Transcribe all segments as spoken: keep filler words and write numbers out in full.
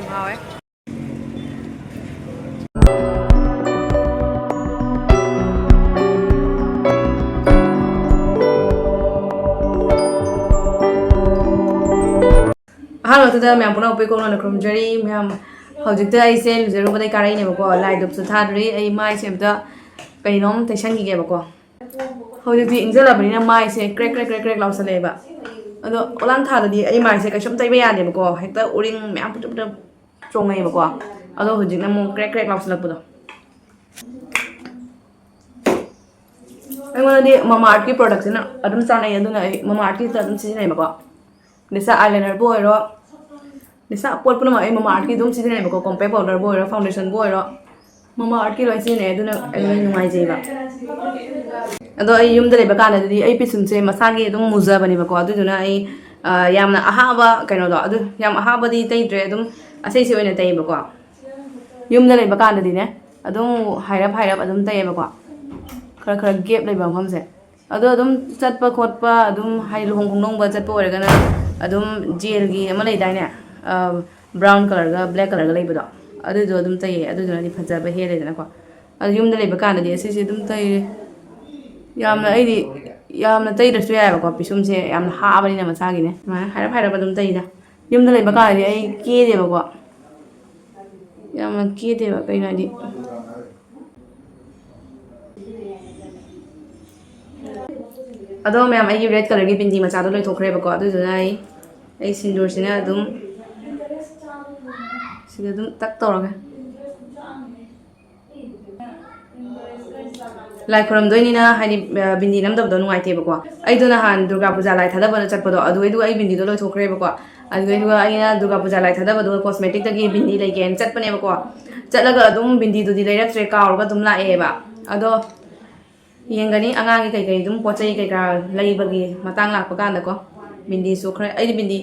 ꯉꯥꯎꯋꯦ꯫ ꯑꯍꯥꯟꯕꯗꯨꯗ ꯃꯌꯥꯝ ꯄꯨꯝꯅꯃꯛꯄꯨ ꯏꯀꯣꯛꯅꯅ ꯈꯨꯔꯨꯝꯖꯔꯤ꯫ ꯃꯌꯥꯝ, ꯍꯧꯖꯤꯛꯇ ꯑꯩꯁꯦ ꯂꯨꯖꯔꯨꯕꯗꯩ ꯀꯥꯔꯛꯏꯅꯦꯕꯀꯣ, ꯂꯥꯏ ꯙꯨꯞꯁꯨ ꯊꯥꯗ꯭ꯔꯤ꯫ ꯑꯩ ꯃꯥꯏꯁꯦ ꯑꯝꯇ ꯀꯩꯅꯣꯝ ꯇꯩꯁꯟꯈꯤꯒꯦꯕꯀꯣ꯫ ꯍꯧꯖꯤꯛꯇꯤ ꯏꯪꯖꯜꯂꯕꯅꯤꯅ ꯃꯥꯏꯁꯦ ꯀ꯭ꯔꯦꯛ ꯀ꯭ꯔꯦꯛ ꯀ꯭ꯔꯦꯛ ꯀ꯭ꯔꯦꯛ ꯂꯥꯎꯁꯜꯂꯛꯑꯦꯕ꯫ ꯑꯗꯣ ꯑꯣꯂꯥꯡ ꯊꯥꯗꯗꯤ ꯑꯩ ꯃꯥꯏꯁꯦ ꯀꯩꯁꯨꯝ ꯇꯩꯕ ꯌꯥꯗꯦꯕꯀꯣ, ꯍꯦꯛꯇ ꯎꯔꯤꯡ ꯃꯌꯥꯝ ꯄꯨꯇ꯭ꯔꯨꯞ ꯄꯨꯇ꯭ꯔꯨꯞ ꯆꯣꯡꯉꯛꯑꯦꯕꯀꯣ꯫ ꯑꯗꯣ ꯍꯧꯖꯤꯛꯅ ꯑꯃꯨꯛ ꯀ꯭ꯔꯦꯛ ꯀ꯭ꯔꯦꯛ ꯂꯥꯎꯁꯜꯂꯛꯄꯗꯣ꯫ ꯑꯩꯉꯣꯟꯗꯗꯤ ꯃꯃꯥ ꯑꯥꯔꯠꯀꯤ ꯄ꯭ꯔꯣꯗꯛꯁꯤꯅ ꯑꯗꯨꯝ ꯆꯥꯟꯅꯩ, ꯑꯗꯨꯅ ꯑꯩ ꯃꯃꯥ ꯑꯥꯔꯠꯀꯤꯁꯤꯗ ꯑꯗꯨꯝ ꯁꯤꯖꯤꯟꯅꯩꯕꯀꯣ꯫ ꯅꯤꯁꯥ ꯑꯥꯏꯂꯥꯏꯅꯔꯕꯨ ꯑꯣꯏꯔꯣ, ꯅꯤꯁꯥ ꯄꯣꯠ ꯄꯨꯝꯅꯃꯛ ꯑꯩ ꯃꯃꯥ ꯑꯥꯔꯠꯀꯤ ꯑꯗꯨꯝ ꯁꯤꯖꯤꯟꯅꯩꯕꯀꯣ꯫ ꯀꯣꯝꯄꯦꯛ ꯄꯥꯎꯗꯔꯕꯨ ꯑꯣꯏꯔꯣ, ꯐꯥꯎꯟꯗꯦꯁꯟꯕꯨ ꯑꯣꯏꯔꯣ, ꯃꯃꯥ ꯑꯥꯔꯠꯀꯤ ꯂꯣꯏ ꯁꯤꯖꯤꯟꯅꯩ, ꯑꯗꯨꯅ ꯑꯩ ꯂꯣꯏ ꯅꯨꯡꯉꯥꯏꯖꯩꯕ꯫ ꯑꯗꯣ ꯑꯩ ꯌꯨꯝꯗ ꯂꯩꯕ ꯀꯥꯟꯗꯗꯤ ꯑꯩ ꯄꯤꯁꯨꯝꯁꯦ ꯃꯁꯥꯒꯤ ꯑꯗꯨꯝ ꯃꯨꯖꯕꯅꯦꯕꯀꯣ, ꯑꯗꯨꯗꯨꯅ ꯑꯩ, ꯑ, ꯌꯥꯝꯅ ꯑꯍꯥꯕ ꯀꯩꯅꯣꯗꯣ, ꯑꯗꯨ ꯌꯥꯝ ꯑꯍꯥꯕꯗꯤ ꯇꯩꯗ꯭ꯔꯦ, ꯑꯗꯨꯝ ꯑꯁꯤꯁꯤ ꯑꯣꯏꯅ ꯇꯩꯌꯦꯕꯀꯣ꯫ ꯌꯨꯝꯗ ꯂꯩꯕ ꯀꯥꯟꯗꯗꯤꯅꯦ, ꯑꯗꯨꯝ ꯍꯥꯏꯔꯞ ꯍꯥꯏꯔꯞ ꯑꯗꯨꯝ ꯇꯩꯌꯦꯕꯀꯣ, ꯈꯔ ꯈꯔ ꯒꯦꯞ ꯂꯩꯕ ꯃꯐꯝꯁꯦ꯫ ꯑꯗꯣ ꯑꯗꯨꯝ ꯆꯠꯄ ꯈꯣꯠꯄ, ꯑꯗꯨꯝ ꯍꯥꯏꯗꯤ ꯂꯨꯍꯣꯡ ꯈꯣꯡꯗꯣꯡꯕ ꯆꯠꯄ ꯑꯣꯏꯔꯒꯅ ꯑꯗꯨꯝ ꯖꯦꯜꯒꯤ ꯑꯃ ꯂꯩꯗꯥꯏꯅꯦ, ꯕ꯭ꯔꯥꯎꯟ ꯀꯂꯔꯒ ꯕ꯭ꯂꯦꯛ ꯀꯂꯔꯒ ꯂꯩꯕꯗꯣ, ꯑꯗꯨꯗꯣ ꯑꯗꯨꯝ ꯇꯩꯌꯦ, ꯑꯗꯨꯗꯨꯅꯗꯤ ꯐꯖꯕ ꯍꯦꯜꯂꯦꯗꯅꯀꯣ꯫ ꯑꯗꯨ ꯌꯨꯝꯗ ꯂꯩꯕ ꯀꯥꯟꯗꯗꯤ ꯑꯁꯤꯁꯦ ꯑꯗꯨꯝ ꯇꯩꯔꯦ꯫ ꯌꯥꯝꯅ ꯑꯩꯗꯤ ꯌꯥꯝꯅ ꯇꯩꯗ꯭ꯔꯁꯨ ꯌꯥꯏꯑꯕꯀꯣ, ꯄꯤꯁꯨꯝꯁꯦ ꯌꯥꯝꯅ ꯍꯥꯕꯅꯤꯅ ꯃꯁꯥꯒꯤꯅꯦ꯫ ꯁꯨꯃꯥꯏꯅ ꯍꯥꯏꯔꯞ ꯍꯥꯏꯔꯞ ꯑꯗꯨꯝ ꯇꯩꯗ꯫ ꯌꯨꯝꯗ ꯂꯩꯕ ꯀꯥꯟꯗꯗꯤ ꯑꯩ ꯀꯦꯗꯦꯕꯀꯣ, ꯌꯥꯝꯅ ꯀꯦꯗꯦꯕ꯫ ꯀꯩꯅꯣ ꯍꯥꯏꯗꯤ, ꯑꯗꯣ ꯃꯌꯥꯝ, ꯑꯩꯒꯤ ꯔꯦꯗ ꯀꯂꯔꯒꯤ ꯕꯤꯟꯗꯤ ꯃꯆꯥꯗꯣ ꯂꯣꯏꯊꯣꯛꯈ꯭ꯔꯦꯕꯀꯣ, ꯑꯗꯨꯗꯨꯅ ꯑꯩ ꯑꯩ ꯁꯤꯟꯗꯨꯔꯁꯤꯅ ꯑꯗꯨꯝ ꯁꯤꯗ ꯑꯗꯨꯝ ꯇꯛ ꯇꯧꯔꯒꯦ꯫ ꯂꯥꯏ ꯈꯨꯔꯝꯗꯣꯏꯅꯤꯅ ꯍꯥꯏꯗꯤ, ꯑ, ꯕꯤꯟꯗꯤ ꯅꯝꯗꯕꯗꯣ ꯅꯨꯡꯉꯥꯏꯇꯦꯕꯀꯣ꯫ ꯑꯩꯗꯣ ꯅꯍꯥꯟ ꯗꯨꯔꯒꯥ ꯄꯨꯖꯥ ꯂꯥꯏ ꯊꯥꯗꯕꯅ ꯆꯠꯄꯗꯣ, ꯑꯗꯨꯗꯩꯗꯨꯒ ꯑꯩ ꯕꯤꯟꯗꯤꯗꯣ ꯂꯣꯏꯊꯣꯛꯈ꯭ꯔꯦꯕꯀꯣ꯫ ꯑꯗꯨꯗꯩꯗꯨꯒ ꯑꯩꯅ ꯗꯨꯔꯒꯥ ꯄꯨꯖꯥ ꯂꯥꯏ ꯊꯥꯗꯕꯗꯣ ꯀꯣꯁꯃꯦꯇꯤꯛꯇꯒꯤ ꯕꯤꯟꯗꯤ ꯂꯩꯒꯦꯅ ꯆꯠꯄꯅꯦꯕꯀꯣ꯫ ꯆꯠꯂꯒ ꯑꯗꯨꯝ ꯕꯤꯟꯗꯤꯗꯨꯗꯤ ꯂꯩꯔꯛꯇ꯭ꯔꯦ, ꯀꯥꯎꯔꯒ ꯑꯗꯨꯝ ꯂꯥꯛꯑꯦꯕ꯫ ꯑꯗꯣ ꯌꯦꯡꯒꯅꯤ ꯑꯉꯥꯡꯒꯤ ꯀꯩꯀꯩ ꯑꯗꯨꯝ ꯄꯣꯠ ꯆꯩ ꯀꯩꯀꯥ ꯂꯩꯕꯒꯤ ꯃꯇꯥꯡ ꯂꯥꯛꯄ ꯀꯥꯟꯗꯀꯣ꯫ ꯕꯤꯟꯗꯤꯁꯨ ꯈꯔ, ꯑꯩꯗꯤ ꯕꯤꯟꯗꯤ,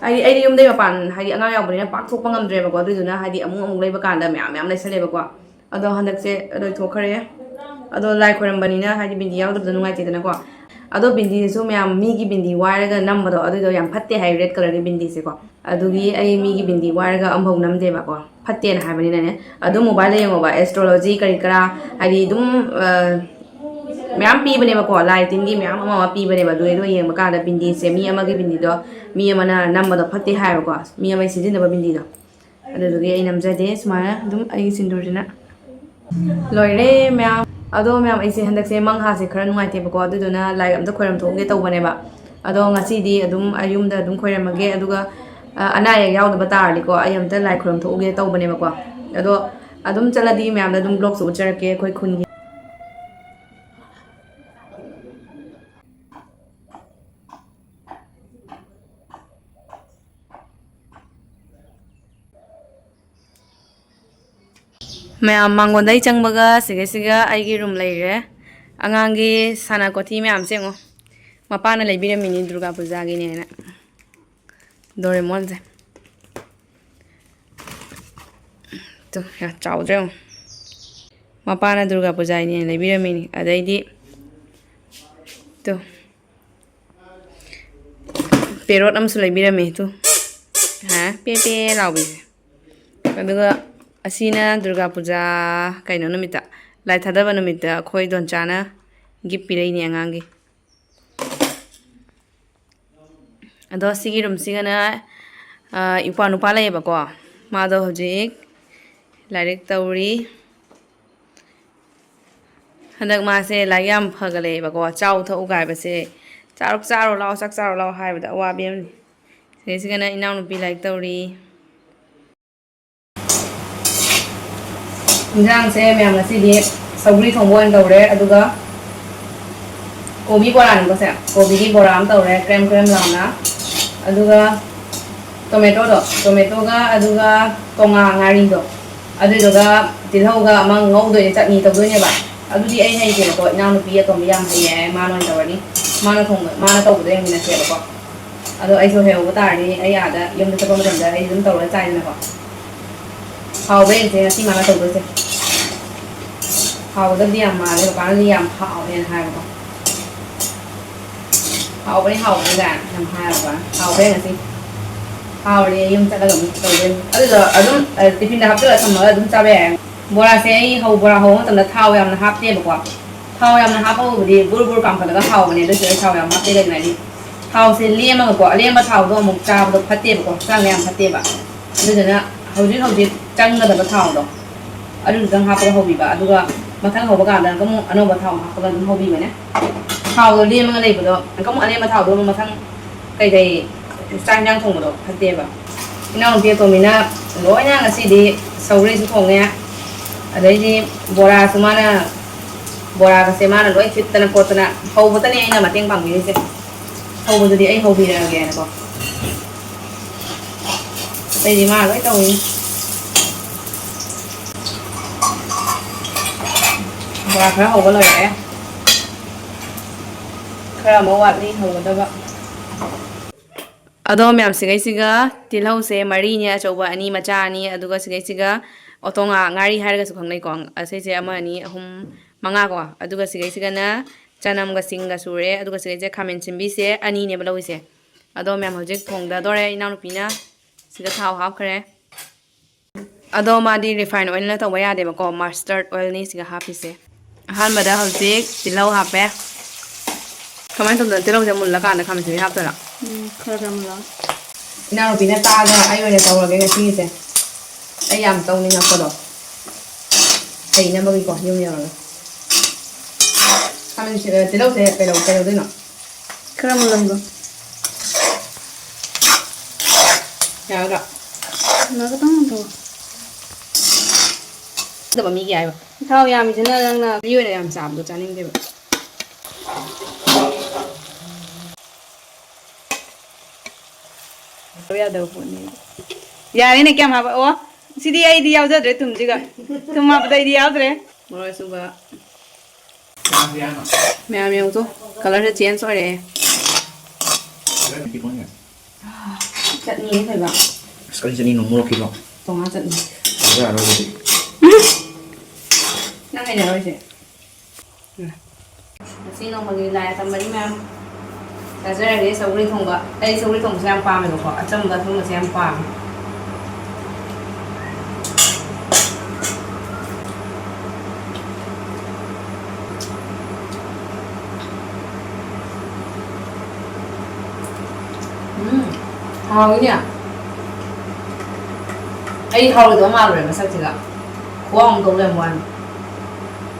ꯍꯥꯏꯗꯤ ꯑꯩꯗꯤ ꯌꯨꯝꯗꯩ ꯃꯄꯥꯟ, ꯍꯥꯏꯗꯤ ꯑꯉꯥꯡ ꯌꯥꯎꯕꯅꯤꯅ ꯄꯥꯛ ꯊꯣꯛꯄ ꯉꯝꯗ꯭ꯔꯦꯕꯀꯣ, ꯑꯗꯨꯗꯨꯅ ꯍꯥꯏꯗꯤ ꯑꯃꯨꯛ ꯑꯃꯨꯛ ꯂꯩꯕ ꯀꯥꯟꯗ ꯃꯌꯥꯝ ꯃꯌꯥꯝ ꯂꯩꯁꯜꯂꯦꯕꯀꯣ꯫ ꯑꯗꯣ ꯍꯟꯗꯛꯁꯦ ꯂꯣꯏꯊꯣꯛꯈ꯭ꯔꯦ꯫ ꯑꯗꯣ ꯂꯥꯏ ꯈꯣꯏꯔꯝꯕꯅꯤꯅ ꯍꯥꯏꯗꯤ ꯕꯤꯟꯗꯤ ꯌꯥꯎꯗꯕꯗꯣ ꯅꯨꯡꯉꯥꯏꯇꯦꯗꯅꯀꯣ꯫ ꯑꯗꯣ ꯕꯤꯟꯗꯤꯁꯤꯁꯨ ꯃꯌꯥꯝ ꯃꯤꯒꯤ ꯕꯤꯟꯗꯤ ꯋꯥꯏꯔꯒ ꯅꯝꯕꯗꯣ ꯑꯗꯨꯏꯗꯣ ꯌꯥꯝ ꯐꯠꯇꯦ ꯍꯥꯏ, ꯔꯦꯗ ꯀꯂꯔꯒꯤ ꯕꯤꯟꯗꯤꯁꯦꯀꯣ꯫ ꯑꯗꯨꯒꯤ ꯑꯩ ꯃꯤꯒꯤ ꯕꯤꯟꯗꯤ ꯋꯥꯏꯔꯒ ꯑꯃꯐꯥꯎ ꯅꯝꯗꯦꯕꯀꯣ, ꯐꯠꯇꯦꯅ ꯍꯥꯏꯕꯅꯤꯅꯅꯦ꯫ ꯑꯗꯨꯝ ꯃꯣꯕꯥꯏꯜꯗ ꯌꯦꯡꯉꯣꯕ, ꯑꯦꯁꯇ꯭ꯔꯣꯂꯣꯖꯤ ꯀꯔꯤ ꯀꯔꯥ, ꯍꯥꯏꯗꯤ ꯑꯗꯨꯝ, ꯑ, ꯃꯌꯥꯝ ꯄꯤꯕꯅꯦꯕꯀꯣ, ꯂꯥꯏ ꯇꯤꯟꯒꯤ ꯃꯌꯥꯝ ꯑꯃ ꯑꯃ ꯄꯤꯕꯅꯦꯕ꯫ ꯑꯗꯨꯒꯤꯗꯣ ꯌꯦꯡꯕ ꯀꯥꯟꯗ ꯕꯤꯟꯗꯤꯁꯦ, ꯃꯤ ꯑꯃꯒꯤ ꯕꯤꯟꯗꯤꯗꯣ ꯃꯤ ꯑꯃꯅ ꯅꯝꯕꯗꯣ ꯐꯠꯇꯦ ꯍꯥꯏꯌꯦꯕꯀꯣ, ꯃꯤ ꯑꯃꯒꯤ ꯁꯤꯖꯤꯟꯅꯕ ꯕꯤꯟꯗꯤꯗꯣ꯫ ꯑꯗꯨꯗꯨꯒꯤ ꯑꯩ ꯅꯝꯖꯗꯦ ꯁꯨꯃꯥꯏꯅ ꯑꯗꯨꯝ ꯑꯩꯒꯤ ꯁꯤꯟꯗꯨꯔꯁꯤꯅ꯫ ꯂꯣꯏꯔꯦ ꯃꯌꯥꯝ꯫ ꯑꯗꯣ ꯃꯌꯥꯝ, ꯑꯩꯁꯦ ꯍꯟꯗꯛꯁꯦ ꯃꯪꯍꯥꯁꯦ ꯈꯔ ꯅꯨꯡꯉꯥꯏꯇꯦꯕꯀꯣ, ꯑꯗꯨꯗꯨꯅ ꯂꯥꯏ ꯑꯝꯇ ꯈꯣꯏꯔꯝ ꯊꯣꯛꯎꯒꯦ ꯇꯧꯕꯅꯦꯕ꯫ ꯑꯗꯣ ꯉꯁꯤꯗꯤ ꯑꯗꯨꯝ ꯑꯌꯨꯝꯗ ꯑꯗꯨꯝ ꯈꯣꯏꯔꯝꯃꯒꯦ, ꯑꯗꯨꯒ, ꯑ, ꯑꯅꯥ ꯑꯌꯦꯛ ꯌꯥꯎꯗꯕ ꯇꯥꯔꯗꯤꯀꯣ, ꯑꯩ ꯑꯝꯇ ꯂꯥꯏ ꯈꯣꯏꯔꯝ ꯊꯣꯛꯎꯒꯦ ꯇꯧꯕꯅꯦꯕꯀꯣ꯫ ꯑꯗꯣ ꯑꯗꯨꯝ ꯆꯠꯂꯗꯤ ꯃꯌꯥꯝꯗ ꯑꯗꯨꯝ ꯕ꯭ꯂꯣꯛꯁꯨ ꯎꯠꯆꯔꯛꯀꯦ ꯑꯩꯈꯣꯏ ꯈꯨꯟꯒꯤ꯫ ꯃꯌꯥꯝ ꯃꯥꯡꯒꯣꯟꯗꯩ ꯆꯪꯕꯒ ꯁꯤꯒꯩꯁꯤꯒ ꯑꯩꯒꯤ ꯔꯨꯝ ꯂꯩꯔꯦ꯫ ꯑꯉꯥꯡꯒꯤ ꯁꯥꯟꯅ ꯀꯣꯊꯤ ꯃꯌꯥꯝꯁꯦ ꯌꯦꯡꯉꯣ꯫ ꯃꯄꯥꯅ ꯂꯩꯕꯤꯔꯝꯃꯤꯅꯤ ꯗꯨꯔꯒꯥ ꯄꯨꯖꯥꯒꯤꯅꯦꯅ꯫ ꯗꯣꯔꯦꯃꯣꯟꯁꯦ꯫ ꯇꯨ, ꯌꯥꯝ ꯆꯥꯎꯗ꯭ꯔꯥ ꯌꯦꯡꯉꯣ꯫ ꯃꯄꯥꯅ ꯗꯨꯔꯒꯥ ꯄꯨꯖꯥꯒꯤꯅꯦꯅ ꯂꯩꯕꯤꯔꯝꯃꯤꯅꯤ꯫ ꯑꯗꯩꯗꯤ, ꯇꯨ, ꯄꯦꯔꯣꯠ ꯑꯃꯁꯨ ꯂꯩꯕꯤꯔꯝꯃꯦ꯫ ꯇꯨ꯫ ꯍꯥ? ꯄꯦ ꯄꯦ ꯂꯥꯎꯕꯤꯁꯦ꯫ ꯑꯗꯨꯒ ꯑꯁꯤꯅ ꯗꯨꯔꯒꯥ ꯄꯨꯖꯥ ꯀꯩꯅꯣ ꯅꯨꯃꯤꯠꯇ, ꯂꯥꯏ ꯊꯥꯗꯕ ꯅꯨꯃꯤꯠꯇ ꯑꯩꯈꯣꯏ ꯗꯣꯟꯆꯥꯅ ꯒꯤꯐ ꯄꯤꯔꯛꯏꯅꯦ ꯑꯉꯥꯡꯒꯤ꯫ ꯑꯗꯣ ꯁꯤꯒꯤ ꯔꯨꯝꯁꯤꯒꯅ, ꯑ, ꯏꯄ꯭ꯋꯥ ꯅꯨꯄꯥ ꯂꯩꯌꯦꯕꯀꯣ꯫ ꯃꯥꯗꯣ ꯍꯧꯖꯤꯛ ꯂꯥꯏꯔꯤꯛ ꯇꯧꯔꯤ꯫ ꯍꯟꯗꯛ ꯃꯥꯁꯦ ꯂꯥꯏꯔꯤꯛ ꯌꯥꯝ ꯐꯒꯠꯂꯛꯑꯦꯕꯀꯣ꯫ ꯆꯥꯎ ꯊꯛꯎ ꯀꯥꯏꯕꯁꯦ, "ꯆꯥꯔꯣ, ꯆꯥꯔꯣ ꯂꯥꯛꯑꯣ, ꯆꯥꯛ ꯆꯥꯔꯣ ꯂꯥꯛꯑꯣ" ꯍꯥꯏꯕꯗ ꯑꯋꯥꯕꯤ ꯑꯃꯅꯤ꯫ ꯁꯤꯗꯩꯁꯤꯒꯅ ꯏꯅꯥꯎꯅꯨꯄꯤ ꯂꯥꯏꯔꯤꯛ ꯇꯧꯔꯤ꯫ ꯏꯟꯖꯥꯡꯁꯦ ꯃꯌꯥꯝ ꯉꯁꯤꯗꯤ ꯁꯧꯒ꯭ꯔꯤ ꯊꯣꯡꯕ ꯑꯣꯏꯅ ꯇꯧꯔꯦ, ꯑꯗꯨꯒ ꯀꯣꯕꯤ ꯕꯣꯔꯥꯅꯤꯀꯣ ꯁꯦ, ꯀꯣꯕꯤꯒꯤ ꯕꯣꯔꯥ ꯑꯃ ꯇꯧꯔꯦ, ꯀ꯭ꯔꯦꯝ ꯀ꯭ꯔꯦꯝ ꯂꯥꯎꯅ, ꯑꯗꯨꯒ ꯇꯣꯃꯦꯇꯣꯗꯣ, ꯇꯣꯃꯦꯇꯣꯒ ꯑꯗꯨꯒ ꯇꯣꯉꯥ ꯉꯥꯔꯤꯗꯣ, ꯑꯗꯨꯗꯨꯒ ꯇꯤꯜꯍꯧꯒ ꯑꯃ ꯉꯧꯗꯣꯏꯅꯦ, ꯆꯠꯅꯤ ꯇꯧꯗꯣꯏꯅꯦꯕ꯫ ꯑꯗꯨꯗꯤ ꯑꯩ ꯍꯩꯇꯦꯕꯀꯣ, ꯏꯅꯥꯎꯅꯨꯄꯤ ꯑꯇꯣꯝꯕꯤ ꯌꯥꯝ ꯍꯩꯌꯦ ꯍꯥꯏ, ꯃꯥꯅ ꯑꯣꯏꯅ ꯇꯧꯔꯅꯤ꯫ ꯃꯥꯅ ꯊꯣꯡꯕ, ꯃꯥꯅ ꯇꯧꯕꯗꯣ ꯌꯦꯡꯃꯤꯟꯅꯁꯦꯕꯀꯣ꯫ ꯑꯗꯣ ꯑꯩꯁꯨ ꯍꯩꯍꯧꯕ ꯇꯥꯔꯗꯤ ꯑꯩ ꯑꯥꯗ ꯌꯨꯝꯗ ꯆꯠꯄ ꯃꯇꯝꯗ ꯑꯩ ꯑꯗꯨꯝ ꯇꯧꯔꯒ ꯆꯥꯏꯗꯅꯀꯣ꯫ ꯍꯥꯎꯕ꯭ꯔꯥ ꯌꯦꯡꯁꯦ ꯉꯁꯤ ꯃꯥꯅ ꯇꯧꯗꯣꯏꯁꯦ꯫ ꯍꯥꯎꯒꯗꯕꯗꯤ ꯌꯥꯝ ꯃꯥꯜꯂꯦ, ꯃꯄꯥꯅꯗꯤ ꯌꯥꯝ ꯍꯥꯎꯋꯦꯅ ꯍꯥꯏꯕꯀꯣ꯫ "ꯍꯥꯎꯕꯅꯤ, ꯍꯥꯎꯕꯅꯤ" ꯀꯥꯏꯅ ꯌꯥꯝ ꯍꯥꯏꯔꯕ꯫ ꯍꯥꯎꯔꯦ ꯉꯁꯤ꯫ ꯍꯥꯎꯔꯦ, ꯌꯨꯝ ꯆꯠꯂꯒ ꯑꯃꯨꯛ ꯇꯧꯗꯣꯏꯅꯤ꯫ ꯑꯗꯨꯗꯣ ꯑꯗꯨꯝ, ꯑ, ꯇꯤꯐꯤꯟꯗ ꯍꯥꯞꯆꯤꯜꯂꯒ ꯊꯝꯃꯒ ꯑꯗꯨꯝ ꯆꯥꯕ ꯌꯥꯏ꯫ ꯕꯣꯔꯥꯁꯦ ꯑꯩ ꯍꯧ-, ꯕꯣꯔꯥ ꯍꯧꯕ ꯃꯇꯝꯗ ꯊꯥꯎ ꯌꯥꯝꯅ ꯍꯥꯞꯇꯦꯕꯀꯣ꯫ ꯊꯥꯎ ꯌꯥꯝꯅ ꯍꯥꯞꯄꯕꯨꯗꯤ ꯕꯨꯔ ꯕꯨꯔ ꯀꯥꯝꯈꯠꯂꯒ ꯍꯥꯎꯕꯅꯦ, ꯑꯗꯨꯁꯨ ꯑꯩ ꯊꯥꯎ ꯌꯥꯝ ꯍꯥꯞꯇꯦ꯫ ꯀꯩꯒꯤꯅꯣ ꯍꯥꯏꯗꯤ ꯊꯥꯎꯁꯦ ꯂꯦꯝꯃꯒꯀꯣ, ꯑꯂꯦꯝꯕ ꯊꯥꯎꯗꯣ ꯑꯃꯨꯛ ꯆꯥꯕꯗꯣ ꯐꯠꯇꯦꯕꯀꯣ, ꯍꯛꯆꯥꯡꯗ ꯌꯥꯝ ꯐꯠꯇꯦꯕ꯫ ꯑꯗꯨꯗꯨꯅ ꯍꯧꯖꯤꯛ ꯍꯧꯖꯤꯛ ꯆꯪꯒꯗꯕ ꯊꯥꯎꯗꯣ ꯑꯗꯨꯗꯨꯗꯪ ꯍꯥꯞꯄꯒ ꯍꯧꯕꯤꯕ, ꯑꯗꯨꯒ ꯃꯊꯪ ꯍꯧꯕ ꯀꯥꯟꯗ ꯑꯃꯨꯛ ꯑꯅꯧꯕ ꯊꯥꯎ ꯍꯥꯞꯄꯒ ꯑꯗꯨꯝ ꯍꯧꯕꯤꯕꯅꯦ꯫ ꯊꯥꯎꯗꯣ ꯂꯦꯝꯃꯒ ꯂꯩꯕꯗꯣ, ꯑꯃꯨꯛ ꯑꯂꯦꯝꯕ ꯊꯥꯎꯗꯣ ꯑꯃꯨꯛ ꯃꯊꯪ ꯀꯩꯀꯩ ꯆꯥꯛ ꯏꯟꯖꯥꯡ ꯊꯣꯡꯕꯗꯣ ꯐꯠꯇꯦꯕ꯫ ꯏꯅꯥꯎꯅꯨꯄꯤ ꯑꯇꯣꯝꯕꯤꯅ ꯂꯣꯏꯅ ꯉꯁꯤꯗꯤ ꯁꯧꯒ꯭ꯔꯤꯁꯨ ꯊꯣꯡꯉꯦ, ꯑꯗꯩꯗꯤ ꯕꯣꯔꯥꯁꯨ ꯃꯥꯅ, ꯕꯣꯔꯥꯒꯁꯦ ꯃꯥꯅ ꯂꯣꯏ ꯊꯤꯠꯇꯅ ꯈꯣꯠꯇꯅ, ꯍꯧꯕꯇꯅꯦ ꯑꯩꯅ ꯃꯇꯦꯡ ꯄꯥꯡꯕꯤꯔꯤꯁꯦ꯫ ꯍꯧꯕꯗꯨꯗꯤ ꯑꯩ ꯍꯧꯕꯤꯔꯛꯑꯒꯦꯅꯀꯣ꯫ ꯑꯇꯩꯗꯤ ꯃꯥ ꯂꯣꯏ ꯇꯧꯏ꯫ ꯕꯣꯔꯥ ꯈꯔ ꯍꯧꯕ ꯂꯣꯏꯔꯦ꯫ ꯈꯔ ꯑꯃ ꯋꯥꯠꯂꯤ ꯍꯧꯒꯗꯕ꯫ ꯑꯗꯣ ꯃꯌꯥꯝ, ꯁꯤꯒꯩꯁꯤꯒ ꯇꯤꯜꯍꯧꯁꯦ ꯃꯔꯤꯅꯦ, ꯑꯆꯧꯕ ꯑꯅꯤ, ꯃꯆꯥ ꯑꯅꯤ, ꯑꯗꯨꯒ ꯁꯤꯒꯩꯁꯤꯒ ꯑꯣꯇꯣꯉꯥ, ꯉꯥꯔꯤ ꯍꯥꯏꯔꯒꯁꯨ ꯈꯪꯅꯩꯀꯣ, ꯑꯁꯤꯁꯦ ꯑꯃ, ꯑꯅꯤ, ꯑꯍꯨꯝ, ꯃꯉꯥ ꯀꯣ, ꯑꯗꯨꯒ ꯁꯤꯒꯩꯁꯤꯒꯅ ꯆꯅꯝꯒ ꯁꯤꯡꯒ ꯁꯨꯔꯦ, ꯑꯗꯨꯒ ꯁꯤꯒꯩꯁꯦ ꯈꯥꯃꯦꯟ ꯁꯤꯟꯕꯤꯁꯦ ꯑꯅꯤꯅꯦꯕ ꯂꯧꯔꯤꯁꯦ꯫ ꯑꯗꯣ ꯃꯌꯥꯝ, ꯍꯧꯖꯤꯛ ꯊꯣꯡꯗꯗꯣꯔꯦ꯫ ꯏꯅꯥꯎꯅꯨꯄꯤꯅ ꯁꯤꯗ ꯊꯥꯎ ꯍꯥꯞꯈ꯭ꯔꯦ꯫ ꯑꯗꯣ ꯃꯥꯗꯤ ꯔꯤꯐꯥꯏꯟ ꯑꯣꯏꯜꯅ ꯇꯧꯕ ꯌꯥꯗꯦꯕꯀꯣ, ꯃꯁꯇꯔꯗ ꯑꯣꯏꯜꯅꯤ ꯁꯤꯒ ꯍꯥꯞꯄꯤꯁꯦ꯫ ꯑꯍꯥꯟꯕꯗ ꯍꯧꯖꯤꯛ ꯇꯤꯜꯍꯧ ꯍꯥꯞꯄꯦ꯫ ꯀꯃꯥꯏꯅ ꯇꯧꯗꯅ ꯇꯤꯜꯍꯧꯁꯦ ꯃꯨꯜꯂꯀꯥꯟꯗ ꯈꯥꯃꯦꯟ ꯑꯁꯤꯟꯕꯤ ꯍꯥꯞꯇꯣꯏꯔꯣ? ꯎꯝ, ꯈꯔ ꯈꯔ ꯃꯨꯜꯂꯛꯑꯣ꯫ ꯏꯅꯥꯎꯅꯨꯄꯤꯅ ꯇꯥꯛꯑꯒ ꯑꯩ ꯑꯣꯏꯅ ꯇꯧꯔꯒꯦ ꯉꯁꯤꯒꯤꯁꯦ꯫ ꯑꯩ ꯌꯥꯝ ꯇꯧꯅꯤꯡꯉꯛꯄꯗꯣ ꯍꯩꯅꯕꯒꯤꯀꯣ, ꯌꯨꯝ ꯌꯧꯔꯒ꯫ ꯈꯥꯃꯦꯟ ꯑꯁꯤ-, ꯇꯤꯜꯍꯧꯁꯦ ꯀꯩꯗꯧ-, ꯀꯩꯗꯧꯗꯣꯏꯅꯣ? ꯈꯔ ꯃꯨꯜꯍꯟꯈꯣ꯫ ꯌꯥꯒꯗ꯭ꯔꯥ? ꯃꯨꯜꯂꯒ ꯈꯇꯪ ꯃꯨꯟꯊꯣꯛꯑꯣ꯫ ꯅꯠꯇꯕ ꯃꯤꯒꯤ ꯍꯥꯏꯕ꯫ ꯊꯥꯎ ꯌꯥꯝꯃꯤꯁꯤꯅ ꯅꯪꯅ ꯃꯤ ꯑꯣꯏꯅ ꯌꯥꯝ ꯆꯥꯕꯗꯣ ꯆꯥꯅꯤꯡꯗꯦꯕ꯫ ꯌꯥꯗꯕ ꯄꯣꯠꯅꯤ꯫ ꯌꯥꯔꯦꯅꯦ, ꯀꯌꯥꯝ ꯍꯥꯞꯄ? ꯑꯣ, ꯁꯤꯗꯤ ꯑꯩꯗꯤ ꯌꯥꯎꯖꯗ꯭ꯔꯦ ꯊꯨꯝꯁꯤꯒ꯫ ꯊꯨꯝ ꯍꯥꯞꯄꯗ ꯑꯩꯗꯤ ꯌꯥꯎꯗ꯭ꯔꯦ꯫ ꯃꯣꯔꯣꯛ ꯑꯁꯨꯕ꯫ ꯃꯌꯥꯝ ꯌꯦꯡꯉꯨ ꯇꯨ, ꯀꯂꯔꯁꯦ ꯆꯦꯟꯖ ꯑꯣꯏꯔꯛꯑꯦ꯫ ꯆꯠꯅꯤꯅꯦ ꯊꯣꯏꯕ꯫ ꯑꯁ, ꯀꯔꯤ ꯆꯠꯅꯤꯅꯣ? ꯃꯣꯔꯣꯛꯀꯤꯔꯣ? ꯇꯣꯉꯥꯟ ꯆꯠꯅꯤ꯫ ꯌꯥꯔꯣꯏ ꯑꯗꯨꯗꯤ꯫ ꯅꯪ ꯍꯩꯅꯔꯣꯏꯁꯦ꯫ ꯎꯝ꯫ ꯉꯁꯤ ꯅꯣꯡꯃꯒꯤ ꯂꯥꯏ ꯑꯇꯝꯕꯅꯤ ꯃꯌꯥꯝ꯫ ꯆꯥꯖꯔꯒꯦ ꯁꯧꯒ꯭ꯔꯤ ꯊꯣꯡꯕ꯫ ꯑꯩ ꯁꯧꯒ꯭ꯔꯤ ꯊꯣꯡꯕꯁꯦ ꯌꯥꯝ ꯄꯥꯝꯃꯦꯕꯀꯣ, ꯑꯆꯝꯕ ꯑꯊꯨꯝꯕꯁꯦ ꯌꯥꯝ ꯄꯥꯝꯃꯦ꯫ ꯎꯝ, ꯍꯥꯎꯋꯤꯅꯦ꯫ ꯑꯩ ꯍꯥꯎꯔꯣꯏꯗꯕ ꯃꯥꯜꯂꯨꯔꯦ ꯃꯁꯛꯁꯤꯒ꯫ ꯈꯨꯍꯥꯎ ꯑꯃ ꯇꯧ ꯂꯩꯔꯝꯕ ꯋꯥꯅꯤ꯫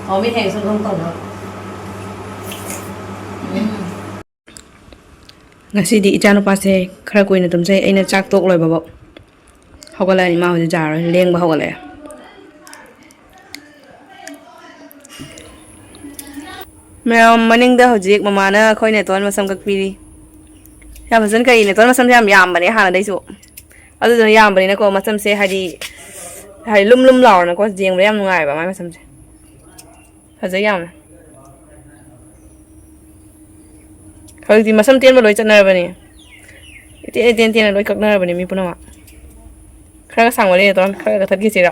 ꯑꯣ, ꯃꯤ ꯍꯌꯦꯡ ꯁꯨꯝ ꯁꯨꯝ ꯇꯧꯅꯕ꯫ ꯎꯝ꯫ ꯉꯁꯤꯗꯤ ꯏꯆꯥꯅꯨꯄꯥꯁꯦ ꯈꯔ ꯀꯨꯏꯅ ꯇꯨꯝꯖꯩ꯫ ꯑꯩꯅ ꯆꯥꯛ ꯇꯣꯛ ꯂꯣꯏꯕꯐꯥꯎ ꯍꯧꯒꯠꯂꯛꯑꯅꯤ꯫ ꯃꯥ ꯍꯧꯖꯤꯛ ꯌꯥꯔꯔꯣꯏ, ꯂꯦꯡꯕ ꯍꯧꯒꯠꯂꯛꯑꯦ꯫ ꯃꯌꯥꯝ ꯃꯅꯤꯡꯗ ꯍꯧꯖꯤꯛ ꯃꯃꯥꯅ ꯑꯩꯈꯣꯏ ꯅꯦꯇꯣꯟ ꯃꯁꯝ ꯀꯛꯄꯤꯔꯤ꯫ ꯌꯥꯝ ꯐꯖꯅ ꯀꯛꯏ꯫ ꯅꯦꯇꯣꯟ ꯃꯁꯝꯁꯦ ꯌꯥꯝ ꯌꯥꯝꯕꯅꯦ ꯍꯥꯟꯅꯗꯩꯁꯨ꯫ ꯑꯗꯨꯗꯨꯅ ꯌꯥꯝꯕꯅꯤꯅꯀꯣ, ꯃꯁꯝꯁꯦ ꯍꯥꯏꯗꯤ, ꯍꯥꯏꯗꯤ ꯂꯨꯝ ꯂꯨꯝ ꯂꯥꯎꯔꯅꯀꯣ, ꯌꯦꯡꯕꯗ ꯌꯥꯝ ꯅꯨꯡꯉꯥꯏꯕ ꯃꯥꯏ ꯃꯁꯝꯁꯦ꯫ ꯐꯖꯩ ꯌꯥꯝꯅ꯫ ꯍꯧꯖꯤꯛꯇꯤ ꯃꯁꯝ ꯇꯦꯟꯕ ꯂꯣꯏ ꯆꯠꯅꯔꯕꯅꯦ꯫ ꯏꯇꯦꯟ ꯏꯇꯦꯟ ꯇꯦꯟꯅ ꯂꯣꯏ ꯀꯛꯅꯔꯕꯅꯦ ꯃꯤ ꯄꯨꯝꯅꯃꯛ꯫ ꯈꯔꯒ ꯁꯥꯡꯃꯜꯂꯦ ꯅꯦꯇꯣꯟ, ꯈꯔꯒ ꯀꯛꯊꯠꯈꯤꯁꯤꯔ?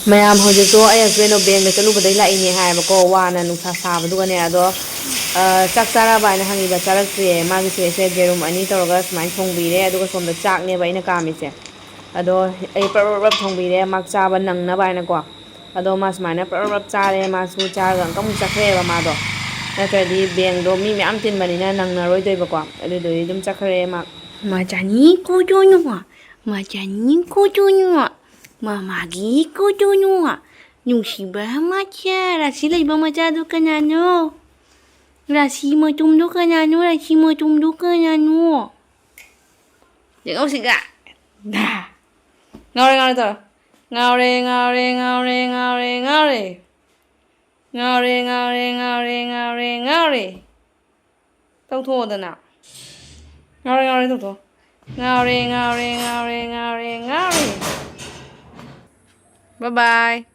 ꯃꯌꯥꯝ ꯍꯧꯖꯤꯛꯇꯣ ꯑꯩ ꯍꯁꯕꯦꯟꯗꯣ ꯕꯦꯡꯗ ꯆꯠꯂꯨꯕꯗꯩ ꯂꯥꯛꯏꯅꯦ ꯍꯥꯏꯌꯦꯕꯀꯣ, ꯋꯥꯅ ꯅꯨꯡꯁꯥ ꯁꯥꯕꯗꯨꯒꯅꯦ꯫ ꯑꯗꯣ, ꯑ, ꯆꯥꯛ ꯆꯥꯔꯕ ꯍꯥꯏꯅ ꯍꯪꯉꯤꯕ, ꯆꯥꯔꯛꯇ꯭ꯔꯤꯌꯦ꯫ ꯃꯥꯒꯤ ꯁꯤꯗꯩꯁꯤꯗ ꯌꯦꯔꯨꯝ ꯑꯅꯤ ꯇꯧꯔꯒ ꯁꯨꯃꯥꯏꯅ ꯊꯣꯡꯕꯤꯔꯦ, ꯑꯗꯨꯒ ꯁꯣꯝꯗ ꯆꯥꯛꯅꯦꯕ ꯑꯩꯅ ꯀꯥꯝꯃꯤꯁꯦ꯫ ꯑꯗꯣ ꯑꯩ ꯄ꯭ꯔꯞ ꯄ꯭ꯔꯞ ꯄ꯭ꯔꯞ ꯊꯣꯡꯕꯤꯔꯦ ꯃꯥ ꯆꯥꯕ ꯅꯪꯅꯕ ꯍꯥꯏꯅꯀꯣ꯫ ꯑꯗꯣ ꯃꯥ ꯁꯨꯃꯥꯏꯅ ꯄ꯭ꯔꯞ ꯄ꯭ꯔꯞ ꯄ꯭ꯔꯞ ꯆꯥꯔꯦ, ꯃꯥꯁꯨ ꯆꯥꯔꯒ ꯑꯃꯨꯛꯀ ꯑꯃꯨꯛ ꯆꯠꯈ꯭ꯔꯦꯕ ꯃꯥꯗꯣ꯫ ꯅꯠꯇ꯭ꯔꯗꯤ ꯕꯦꯡꯗꯣ ꯃꯤ ꯃꯌꯥꯝ ꯇꯤꯟꯕꯅꯤꯅ ꯅꯪꯅꯔꯣꯏꯗꯣꯏꯕꯀꯣ꯫ ꯑꯗꯨꯗꯨꯒꯤ ꯑꯗꯨꯝ ꯆꯠꯈ꯭ꯔꯦ ꯃꯥ꯫ ꯃꯆꯥꯅꯤ ꯀꯣꯗꯣꯅꯣ, ꯃꯆꯥꯅꯤ ꯀꯣꯗꯣꯅꯣ, ꯃꯃꯥꯒꯤ ꯀꯣꯗꯣꯅꯣ꯫ ꯅꯨꯡꯁꯤꯕ ꯃꯆꯥ, ꯔꯥꯁꯤ ꯂꯩꯕ ꯃꯆꯥꯗꯣ ꯀꯅꯥꯅꯣ? ꯔꯥꯁꯤ ꯃꯇꯨꯝꯗꯣ ꯀꯅꯥꯅꯣ? ꯔꯥꯁꯤ ꯃꯇꯨꯝꯗꯣ ꯀꯅꯥꯅꯣ? ꯌꯦꯡꯉꯧꯁꯤꯒ꯫ ꯗꯥ꯫ ꯉꯥꯎꯔꯦ, ꯉꯥꯎꯔꯦ ꯇꯧꯔꯣ꯫ ꯉꯥꯎꯔꯦ, ꯉꯥꯎꯔꯦ, ꯉꯥꯎꯔꯦ, ꯉꯥꯎꯔꯦ, ꯉꯥꯎꯔꯦ꯫ ꯉꯥꯎꯔꯦ, ꯉꯥꯎꯔꯦ, ꯉꯥꯎꯔꯦ, ꯉꯥꯎꯔꯦ, ꯉꯥꯎꯔꯦ꯫ ꯇꯧꯊꯣꯛꯑꯣꯗꯅ꯫ ꯉꯥꯎꯔꯦ, ꯉꯥꯎꯔꯦ ꯇꯧꯊꯣꯛꯑꯣ꯫ ꯉꯥꯎꯔꯦ, ꯉꯥꯎꯔꯦ, ꯉꯥꯎꯔꯦ, ꯉꯥꯎꯔꯦ, ꯉꯥꯎꯔꯦ꯫ Bye bye꯫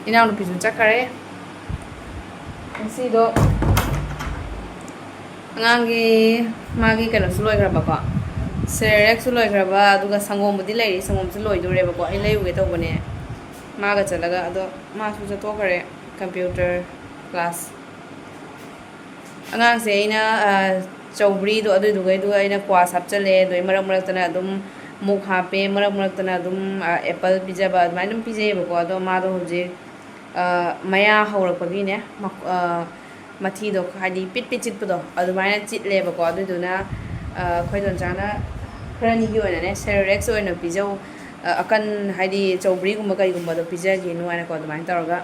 ꯏꯅꯥꯎꯅꯨꯄꯤꯁꯨ ꯆꯠꯈꯔꯦ꯫ ꯉꯁꯤꯗꯣ ꯑꯉꯥꯡꯒꯤ, ꯃꯥꯒꯤ ꯀꯩꯅꯣꯁꯨ ꯂꯣꯏꯈ꯭ꯔꯕꯀꯣ, ꯁꯦꯔꯦꯂꯦꯛꯁꯨ ꯂꯣꯏꯈ꯭ꯔꯕ, ꯑꯗꯨꯒ ꯁꯪꯒꯣꯝꯕꯨꯗꯤ ꯂꯩꯔꯤ, ꯁꯪꯒꯣꯝꯁꯨ ꯂꯣꯏꯗꯣꯔꯦꯕꯀꯣ꯫ ꯑꯩ ꯂꯩꯔꯨꯒꯦ ꯇꯧꯕꯅꯦ ꯃꯥꯒ ꯆꯠꯂꯒ, ꯑꯗꯣ ꯃꯥꯁꯨ ꯆꯠꯊꯣꯛꯈ꯭ꯔꯦ꯫ ꯀꯝꯄ꯭ꯌꯨꯇꯔ ꯀ꯭ꯂꯥꯁ ꯑꯉꯥꯡꯁꯦ ꯑꯩꯅ, ꯑ, ꯆꯧꯕ꯭ꯔꯤꯗꯣ ꯑꯗꯨꯏꯗꯨꯒꯩꯗꯨꯒ ꯑꯩꯅ ꯀ꯭ꯋꯥꯁ ꯍꯥꯞꯆꯜꯂꯦ꯫ ꯑꯗꯩ ꯃꯔꯛ ꯃꯔꯛꯇꯅ ꯑꯗꯨꯝ ꯃꯨꯛ ꯍꯥꯞꯄꯦ, ꯃꯔꯛ ꯃꯔꯛꯇꯅ ꯑꯗꯨꯝ, ꯑ, ꯑꯦꯄꯜ ꯄꯤꯖꯕ, ꯑꯗꯨꯃꯥꯏꯅ ꯑꯗꯨꯝ ꯄꯤꯖꯩꯌꯦꯕꯀꯣ꯫ ꯑꯗꯣ ꯃꯥꯗꯣ ꯍꯧꯖꯤꯛ, ꯑ, ꯃꯌꯥ ꯍꯧꯔꯛꯄꯒꯤꯅꯦ, ꯃꯈ-, ꯑ, ꯃꯊꯤꯗꯣ ꯍꯥꯏꯗꯤ ꯄꯤꯠ ꯄꯤꯠ ꯆꯤꯠꯄꯗꯣ ꯑꯗꯨꯃꯥꯏꯅ ꯆꯤꯠꯂꯦꯕꯀꯣ꯫ ꯑꯗꯨꯗꯨꯅ, ꯑ, ꯑꯩꯈꯣꯏ ꯗꯣꯟꯆꯥꯅ ꯈꯔꯅꯤꯒꯤ ꯑꯣꯏꯅꯅꯦ ꯁꯦꯔꯦꯂꯦꯛꯁ ꯑꯣꯏꯅ ꯄꯤꯖꯧ, ꯑ, ꯑꯀꯟ ꯍꯥꯏꯗꯤ ꯆꯧꯕ꯭ꯔꯤꯒꯨꯝꯕ ꯀꯩꯒꯨꯝꯕꯗꯣ ꯄꯤꯖꯒꯦꯅꯨ ꯍꯥꯏꯅꯀꯣ ꯑꯗꯨꯃꯥꯏꯅ ꯇꯧꯔꯒ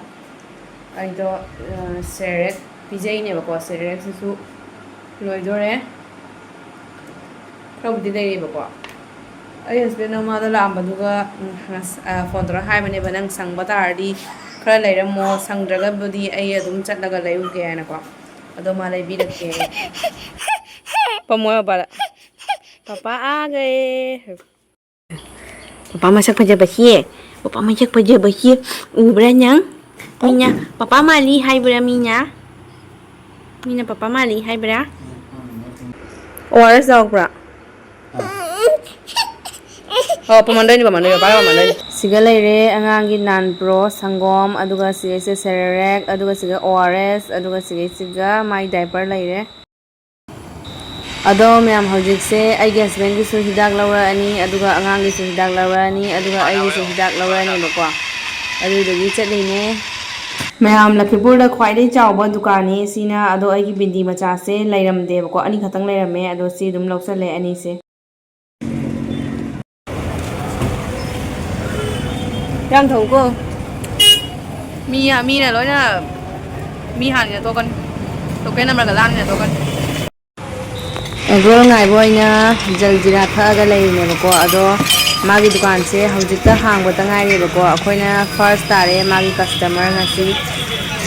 ꯑꯩꯗꯣ, ꯑ, ꯁꯦꯔꯦꯂꯦꯛ ꯄꯤꯖꯩꯅꯦꯕꯀꯣ꯫ ꯁꯦꯔꯦꯂꯦꯛꯁꯤꯁꯨ ꯂꯣꯏꯗꯣꯔꯦ꯫ ꯈꯔꯕꯨꯗꯤ ꯂꯩꯔꯤꯕꯀꯣ꯫ ꯑꯩ ꯍꯁꯕꯦꯟ ꯃꯃꯥꯗ ꯂꯥꯛꯑꯝꯕꯗꯨꯒ, ꯎꯝ, ꯉꯁ-, ꯑ, ꯐꯣꯟ ꯇꯧꯔꯒ ꯍꯥꯏꯕꯅꯦꯕ, "ꯅꯪ ꯁꯪꯕ ꯇꯥꯔꯗꯤ ꯈꯔ ꯂꯩꯔꯝꯃꯣ, ꯁꯪꯗ꯭ꯔꯒꯕꯨꯗꯤ ꯑꯩ ꯑꯗꯨꯝ ꯆꯠꯂꯒ ꯂꯩꯔꯨꯒꯦ" ꯍꯥꯏꯅꯀꯣ꯫ ꯑꯗꯣ ꯃꯥ ꯂꯩꯕꯤꯔꯛꯀꯦ꯫ ꯄꯝꯃꯣ ꯄꯄꯥꯗ꯫ "ꯄꯄꯥ ꯑꯥ ꯒꯌꯦ"꯫ ꯄꯄꯥ ꯃꯁꯛ ꯐꯖꯕꯁꯤ, ꯄꯄꯥ ꯃꯁꯛ ꯐꯖꯕꯁꯤ ꯎꯕ꯭ꯔꯥ ꯅꯪ? ꯃꯤꯅ ꯄꯄꯥ ꯃꯥꯜꯂꯤ ꯍꯥꯏꯕ꯭ꯔꯥ ꯃꯤꯅ? ꯃꯤꯅ ꯄꯄꯥ ꯃꯥꯜꯂꯤ ꯍꯥꯏꯕ꯭ꯔꯥ? ꯑꯣ ꯑꯥꯔ ꯑꯦꯁ ꯌꯥꯎꯔꯛꯄ꯭ꯔꯥ? ꯑꯣ, ꯄꯝꯃꯟꯗꯣꯏꯅꯤ, ꯄꯝꯃꯟꯗꯣꯏꯅꯤ, ꯄꯄꯥ ꯄꯝꯃꯟꯗꯣꯏꯅꯤ꯫ ꯁꯤꯒ ꯂꯩꯔꯦ ꯑꯉꯥꯡꯒꯤ ꯅꯥꯟ ꯄ꯭ꯔꯣ ꯁꯪꯒꯣꯝ, ꯑꯗꯨꯒ ꯁꯤꯒꯩꯁꯦ ꯁꯦꯔꯦꯔꯦꯛ, ꯑꯗꯨꯒ ꯁꯤꯒ ꯑꯣ ꯑꯥꯔ ꯑꯦꯁ, ꯑꯗꯨꯒ ꯁꯤꯒꯩꯁꯤꯒ ꯃꯥꯏ ꯗꯥꯏꯄꯔ ꯂꯩꯔꯦ꯫ ꯑꯗꯣ ꯃꯌꯥꯝ, ꯍꯧꯖꯤꯛꯁꯦ ꯑꯩꯒꯤ ꯍꯁꯕꯦꯟꯒꯤꯁꯨ ꯍꯤꯗꯥꯛ ꯂꯧꯔꯛꯑꯅꯤ, ꯑꯗꯨꯒ ꯑꯉꯥꯡꯒꯤꯁꯨ ꯍꯤꯗꯥꯛ ꯂꯧꯔꯛꯑꯅꯤ, ꯑꯗꯨꯒ ꯑꯩꯒꯤꯁꯨ ꯍꯤꯗꯥꯛ ꯂꯧꯔꯛꯑꯅꯤꯕꯀꯣ꯫ ꯑꯗꯨꯗꯨꯒꯤ ꯆꯠꯂꯤꯅꯦ꯫ ꯃꯌꯥꯝ, ꯂꯈꯤꯄꯨꯔꯗ ꯈ꯭ꯋꯥꯏꯗꯒꯤ ꯆꯥꯎꯕ ꯗꯨꯀꯥꯟꯅꯤ ꯁꯤꯅ꯫ ꯑꯗꯣ ꯑꯩꯒꯤ ꯕꯤꯟꯗꯤ ꯃꯆꯥꯁꯦ ꯂꯩꯔꯝꯗꯦꯕꯀꯣ, ꯑꯅꯤꯈꯛꯇꯪ ꯂꯩꯔꯝꯃꯦ꯫ ꯑꯗꯣ ꯁꯤ ꯑꯗꯨꯝ ꯂꯧꯁꯜꯂꯦ ꯑꯅꯤꯁꯦ꯫ ꯌꯥꯝ ꯊꯧꯀꯣ꯫ ꯃꯤ, ꯃꯤꯅ ꯂꯣꯏꯅ, ꯃꯤ ꯍꯥꯟꯅ ꯇꯣꯛꯀꯅꯤ꯫ ꯇꯣꯀꯦꯟ ꯅꯝꯕꯔꯒ ꯂꯥꯡꯅ ꯇꯣꯛꯀꯅꯤ꯫ ꯑꯦꯒ꯭ꯔꯣꯜ ꯉꯥꯏꯕ ꯑꯣꯏꯅ ꯖꯜꯖꯤꯔꯥ ꯊꯛꯑꯒ ꯂꯩꯔꯤꯅꯦꯕꯀꯣ꯫ ꯑꯗꯣ ꯃꯥꯒꯤ ꯗꯨꯀꯥꯟꯁꯦ ꯍꯧꯖꯤꯛꯇ ꯍꯥꯡꯕꯇ ꯉꯥꯏꯔꯤꯕꯀꯣ꯫ ꯑꯩꯈꯣꯏꯅ ꯐꯥꯔꯁ ꯇꯥꯔꯦ ꯃꯥꯒꯤ ꯀꯁꯇꯃꯔ ꯉꯁꯤ꯫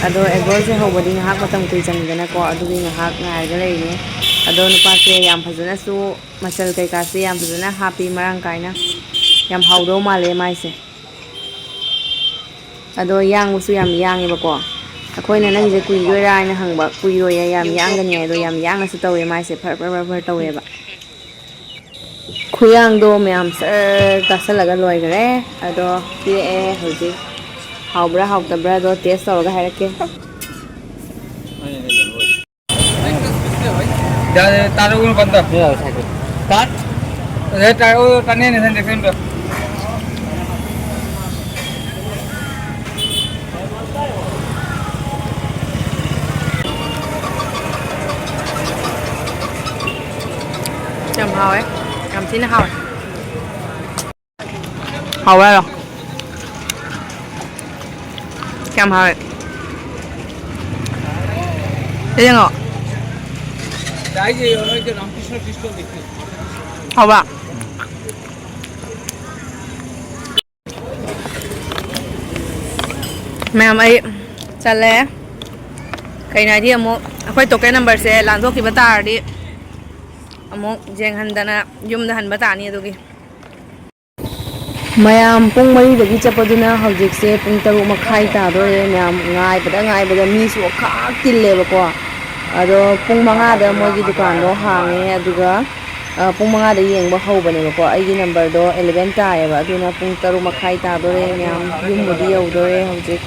ꯑꯗꯣ ꯑꯦꯒ꯭ꯔꯣꯜꯁꯦ ꯍꯧꯕꯗꯤ ꯉꯥꯏꯍꯥꯛ ꯃꯇꯝ ꯀꯨꯏ ꯆꯪꯉꯤꯗꯅꯀꯣ꯫ ꯑꯗꯨꯒꯤ ꯉꯥꯏꯍꯥꯛ ꯉꯥꯏꯔꯒ ꯂꯩꯔꯤꯅꯦ꯫ ꯑꯗꯣ ꯅꯨꯄꯥꯁꯦ ꯌꯥꯝ ꯐꯖꯅꯁꯨ ꯃꯆꯜ ꯀꯩꯀꯥꯁꯦ ꯌꯥꯝ ꯐꯖꯅ ꯍꯥꯞꯄꯤ, ꯃꯔꯥꯡ ꯀꯥꯏꯅ꯫ ꯌꯥꯝ ꯍꯥꯎꯗꯧ ꯃꯥꯜꯂꯦ ꯃꯥꯏꯁꯦ꯫ ꯑꯗꯣ ꯌꯥꯡꯕꯁꯨ ꯌꯥꯝ ꯌꯥꯡꯉꯦꯕꯀꯣ꯫ ꯑꯩꯈꯣꯏꯅ "ꯅꯪꯒꯤꯁꯦ ꯀꯨꯏꯗꯣꯏꯔꯥ?" ꯍꯥꯏꯅ ꯍꯪꯕ꯫ "ꯀꯨꯏꯔꯣꯏꯌꯦ, ꯌꯥꯝ ꯌꯥꯡꯒꯅꯤ" ꯍꯥꯏꯗꯣ ꯌꯥꯝ ꯌꯥꯡꯅꯁꯨ ꯇꯧꯋꯦ ꯃꯥꯏꯁꯦ, ꯐꯔ ꯐꯔ ꯐꯔ ꯐꯔ ꯇꯧꯋꯦꯕ꯫ ꯈꯨꯌꯥꯡꯗꯣ ꯃꯌꯥꯝ ꯁꯔ ꯆꯥꯁꯜꯂꯒ ꯂꯣꯏꯈꯔꯦ꯫ ꯑꯗꯣ ꯄꯤꯔꯛꯑꯦ ꯍꯧꯖꯤꯛ꯫ ꯍꯥꯎꯕ꯭ꯔꯥ ꯍꯥꯎꯇꯕ꯭ꯔꯥꯗꯣ ꯇꯦꯁ ꯇꯧꯔꯒ ꯍꯥꯏꯔꯛꯀꯦ꯫ যা, যা, তার ওগুলো বাদ দাও। কাট। এ, তার ও টানিয়ে নিয়েছেন, দেখবেন তো। ꯌꯥꯝ ꯍꯥꯎꯋꯦ꯫ ꯌꯥꯝ ꯊꯤꯅ ꯍꯥꯎꯋꯦ꯫ ꯍꯥꯎꯕ꯭ꯔꯥ ꯍꯥꯏꯔꯣ? ꯀꯌꯥꯝ ꯍꯥꯎꯋꯦ? ꯁꯤ ꯌꯦꯡꯉꯣ꯫ ꯍꯥꯎꯕ? ꯃꯌꯥꯝ, ꯑꯩ ꯆꯠꯂꯦ꯫ ꯀꯩꯅꯣ ꯍꯥꯏꯗꯤ, ꯑꯃꯨꯛ ꯑꯩꯈꯣꯏ ꯇꯣꯀꯦꯟ ꯅꯝꯕꯔꯁꯦ ꯂꯥꯟꯊꯣꯛꯈꯤꯕ ꯇꯥꯔꯗꯤ ꯑꯃꯨꯛ ꯌꯦꯡꯍꯟꯗꯅ ꯌꯨꯝꯗ ꯍꯟꯕ ꯇꯥꯅꯤ꯫ ꯑꯗꯨꯒꯤ ꯃꯌꯥꯝ ꯄꯨꯡ ꯃꯔꯤꯗꯒꯤ ꯆꯠꯄꯗꯨꯅ ꯍꯧꯖꯤꯛꯁꯦ ꯄꯨꯡ ꯇꯔꯨꯛ ꯃꯈꯥꯏ ꯇꯥꯗꯣꯔꯦ꯫ ꯃꯌꯥꯝ ꯉꯥꯏꯕꯗ ꯉꯥꯏꯕꯗ ꯃꯤꯁꯨ ꯑꯣꯈꯥꯛ ꯇꯤꯜꯂꯦꯕꯀꯣ꯫ ꯑꯗꯣ ꯄꯨꯡ ꯃꯉꯥꯗ ꯃꯣꯏꯒꯤ ꯗꯨꯀꯥꯟꯗꯣ ꯍꯥꯡꯉꯦ, ꯑꯗꯨꯒ ꯑ, ꯄꯨꯡ ꯃꯉꯥꯗ ꯌꯦꯡꯕ ꯍꯧꯕꯅꯦꯕꯀꯣ꯫ ꯑꯩꯒꯤ ꯅꯝꯕꯔꯗꯣ ꯑꯦꯂꯚꯦꯟ ꯇꯥꯏꯌꯦꯕ, ꯑꯗꯨꯅ ꯄꯨꯡ ꯇꯔꯨꯛ ꯃꯈꯥꯏ ꯇꯥꯗꯣꯔꯦ꯫ ꯃꯌꯥꯝ ꯌꯨꯝꯕꯨꯗꯤ ꯌꯧꯗꯣꯔꯦ ꯍꯧꯖꯤꯛ꯫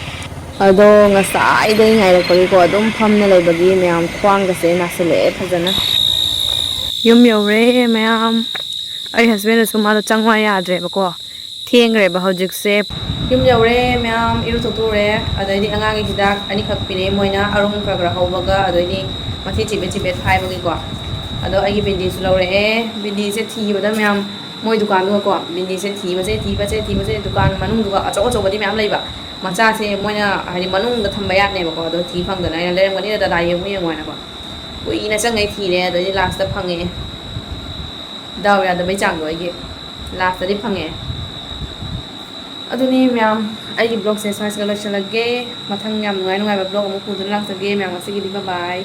ꯑꯗꯣ ꯉꯁꯥꯏꯗꯩ ꯉꯥꯏꯔꯛꯄꯒꯤꯀꯣ, ꯑꯗꯨꯝ ꯐꯝꯅ ꯂꯩꯕꯒꯤ ꯃꯌꯥꯝ ꯈ꯭ꯋꯥꯡꯒꯁꯦ ꯅꯥꯁꯤꯜꯂꯛꯑꯦ ꯐꯖꯅ꯫ ꯌꯨꯝ ꯌꯧꯔꯦ ꯃꯌꯥꯝ꯫ ꯑꯩ ꯍꯁꯕꯦꯟꯗꯁꯨ ꯃꯥꯗꯣ ꯆꯪꯉꯣ ꯌꯥꯗ꯭ꯔꯦꯕꯀꯣ, ꯊꯦꯡꯈ꯭ꯔꯦꯕ ꯍꯧꯖꯤꯛꯁꯦ꯫ ꯌꯨꯝ ꯌꯧꯔꯦ ꯃꯌꯥꯝ, ꯏꯔꯨꯊꯣꯛꯊꯣꯛꯎꯔꯦ꯫ ꯑꯗꯩꯗꯤ ꯑꯉꯥꯡꯒꯤ ꯍꯤꯗꯥꯛ ꯑꯅꯤꯈꯛ ꯄꯤꯔꯛꯑꯦ ꯃꯣꯏꯅ, ꯑꯔꯨꯝ ꯈꯔ ꯈꯔ ꯍꯧꯕꯒ, ꯑꯗꯩꯗꯤ ꯃꯊꯤ ꯆꯤꯕꯦꯠ ꯆꯤꯕꯦꯠ ꯐꯥꯏꯕꯒꯤꯀꯣ꯫ ꯑꯗꯣ ꯑꯩꯒꯤ ꯕꯤꯟꯗꯤꯁꯨ ꯂꯧꯔꯛꯑꯦ꯫ ꯕꯤꯟꯗꯤꯁꯦ ꯊꯤꯕꯗ ꯃꯌꯥꯝ, ꯃꯣꯏ ꯗꯨꯀꯥꯟꯗꯨꯒꯀꯣ, ꯕꯤꯟꯗꯤꯁꯦ ꯊꯤꯕꯁꯦ, ꯊꯤꯕꯁꯦ, ꯊꯤꯕꯁꯦ꯫ ꯗꯨꯀꯥꯟ ꯃꯅꯨꯡꯗꯨꯒ ꯑꯆꯧ ꯑꯆꯧꯕꯗꯤ ꯃꯌꯥꯝ ꯂꯩꯕ, ꯃꯆꯥꯁꯦ ꯃꯣꯏꯅ ꯍꯥꯏꯗꯤ ꯃꯅꯨꯡꯗ ꯊꯝꯕ ꯌꯥꯗꯅꯦꯕꯀꯣ꯫ ꯑꯗꯣ ꯊꯤ ꯐꯪꯗꯅ ꯑꯩꯅ ꯂꯩꯔꯝꯒꯅꯤꯗ ꯗꯗꯥ, ꯌꯦꯡꯉꯨ ꯌꯦꯡꯉꯨ ꯍꯥꯏꯅꯀꯣ꯫ ꯀꯨꯏꯅ ꯆꯪꯉꯩ ꯊꯤꯔꯦ, ꯑꯗꯩꯗꯤ ꯂꯥꯁꯇ ꯐꯪꯉꯛꯑꯦ꯫ ꯗꯥꯎ ꯌꯥꯗꯕꯩ ꯆꯥꯡꯗꯣ ꯑꯩꯒꯤ꯫ ꯂꯥꯁꯇꯗꯤ ꯐꯪꯉꯛꯑꯦ꯫ ꯑꯗꯨꯅꯤ ꯃꯌꯥꯝ, ꯑꯩꯒꯤ ꯕ꯭ꯂꯣꯒꯁꯦ ꯁ꯭ꯋꯥꯏꯁꯤꯒ ꯂꯣꯏꯁꯤꯜꯂꯒꯦ꯫ ꯃꯊꯪ ꯌꯥꯝ ꯅꯨꯡꯉꯥꯏ ꯅꯨꯡꯉꯥꯏꯕ ꯕ꯭ꯂꯣꯒ ꯑꯃꯨꯛ ꯄꯨꯗꯨꯅ ꯂꯥꯛꯆꯒꯦ꯫ ꯃꯌꯥꯝ ꯉꯁꯤꯒꯤꯗꯤ bye bye꯫